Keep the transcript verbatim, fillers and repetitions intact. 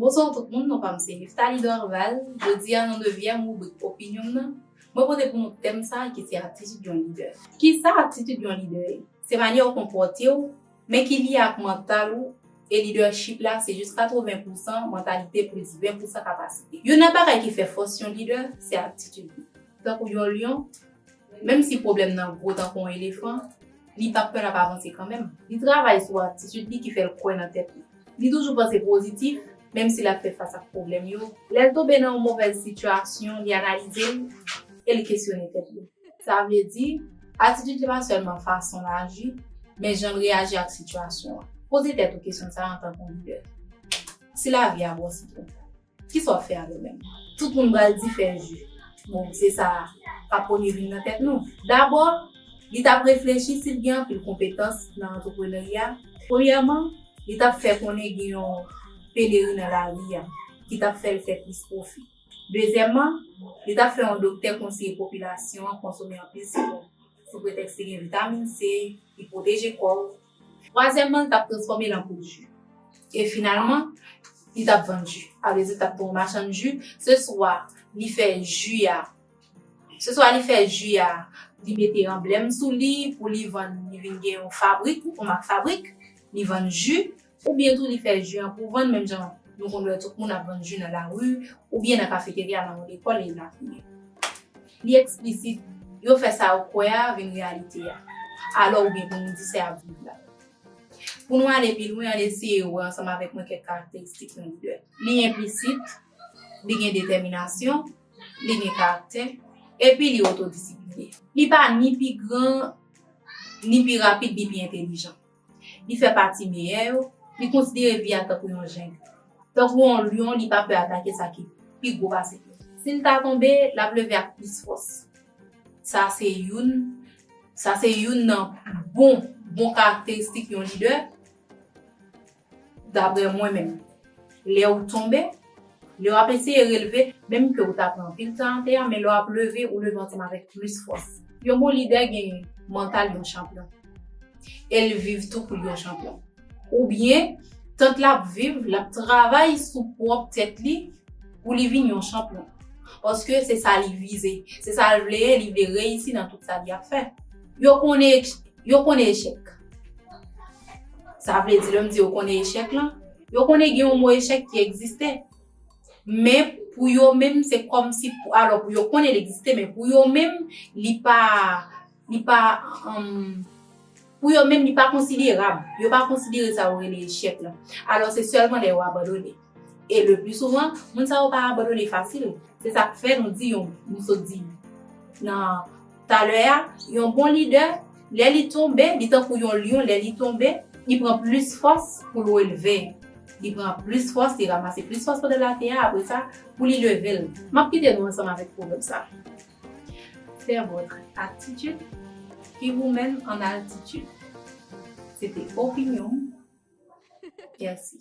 Bonswa tout moun, non pa m se Nephtalie Dorval. Jodi a nan dezyèm ribrik Opinyon m nan, mwen pote pou nou tèm sa a ki se atitid yon lidè. Kisa atitid yon lidè ye? Se manyè w konpòte w, men ki lye ak mantal ou, e lidèchip la se jis katreven pousan mantalite plis ven pousan kapasite. Youn nan bagay ki fè fòs yon lidè, se atitid li. Tankou yon lyon, menm si pwoblèm nan gwo tankou yon elefan, li p ap pè, l ap avanse kanmenm. Li travay sou atitid li ki fè l kwè nan tèt li. Li toujou panse pozitif, menm si l ap fè fas ak pwoblèm yo. Lè l tonbe nan yon movèz sitiyasyon, li analize l e li kesyone tèt li. Sa vle di, atitid li pa sèlman fason l aji, men jan l reyaji ak sitiyasyon an. Poze tèt ou kesyon sa a antanke yon lidè. Si lavi a ba w sitwon, kisa w ap fè avè l menm? Tout moun pral di fè ji. Bon, se sa k ap premye vin nan tèt nou. Dabò, li t ap reflechi si l gen anpil konpetans nan antreprenarya. Premyèman, li t ap fè konnen gen yon peneri nan lari a ki t ap fè l fè plis pwofi. Dezyèmman, li t ap fè yon doktè konseye popilasyon an konsome anpil sitwon sou pretèks li gen vitamin C, li pwoteje kò w. Twazyèmman, li t ap transfòme l an poud ji. E finalman, li t ap vann ji. Sa vle di, li t ap tounen machann ji. Se swa li fè ji a, se swa li fè ji a, li mete anblèm sou li pou li vann, li vin gen yon fabrik, yon mak fabrik, li vann ji, oubyen tou li fè ji an pou vann, menm jan nou konn wè tout moun ap vann ji nan lari, oubyen nan kafeterya, nan yon lekòl, elatriye. Li eksplisit, yo fè sa yo kwè a vin reyalite a. Alò, oubyen pou nou di sa y ap viv la. Pou nou ale pi lwen, ann eseye wè ansanm avèk mwen kèk karakteristik yon lidè. Li enplisit, li gen detèminasyon, li gen karaktè, epi li otodisipline. Li pa ni pi gran, ni pi rapid, ni pi entelijan. Li fè pati meyè yo, li konsidere vi a tankou yon jeng. Tankou yon lyon, li pa pè atake sa ki pi gwo pase l. Si l ta tonbe, l ap leve ak plis fòs. Sa se youn, sa se youn nan bon, bon karakteristik yon lidè, daprè mwen menm. Lè ou tonbe, lè w ap eseye releve, menm ke ou ta pran anpil tan atè a, men lè w ap leve, ou leve ansanm avèk plis fòs. Yon bon lidè gen mantal yon chanpyon. E l viv tou kou l yon chanpyon. Oubyen, tan l ap viv, l ap travay sou pwòp tèt li pou li vin yon chanpyon. Paske se sa li vize, se sa l vle ye, li vle reyisi nan tout sa li ap fè. Yo konnen, yo konnen echèk. Sa vle di, lè m di yo konnen echèk lan, yo konnen gen yon mo echèk ki egziste. Men pou yo menm, se kòmsi, pou, alò, pou yo konnen l egziste, men pou yo menm, li pa, li pa, um, pou yo menm, li pa konsiderab. Yo pa konsidere sa yo rele echèk lan. Alò, se sèlman lè yo abandone. E le pli souvan, moun sa yo pa abandone fasil. Se sa k fè nou di yon, nou sot di nan talè a, yon bon lidè, lè li tonbe, li tankou yon lyon, lè li tonbe, li pran plis fòs pou l releve. Li pran plis fòs, li ranmase plis fòs pandan l atè a, apre sa, pou li leve l. M ap kite nou ansanm avèk pwovèb sa. C'est votre attitude qui vous mène en altitude. Se te opinyon m. Mèsi.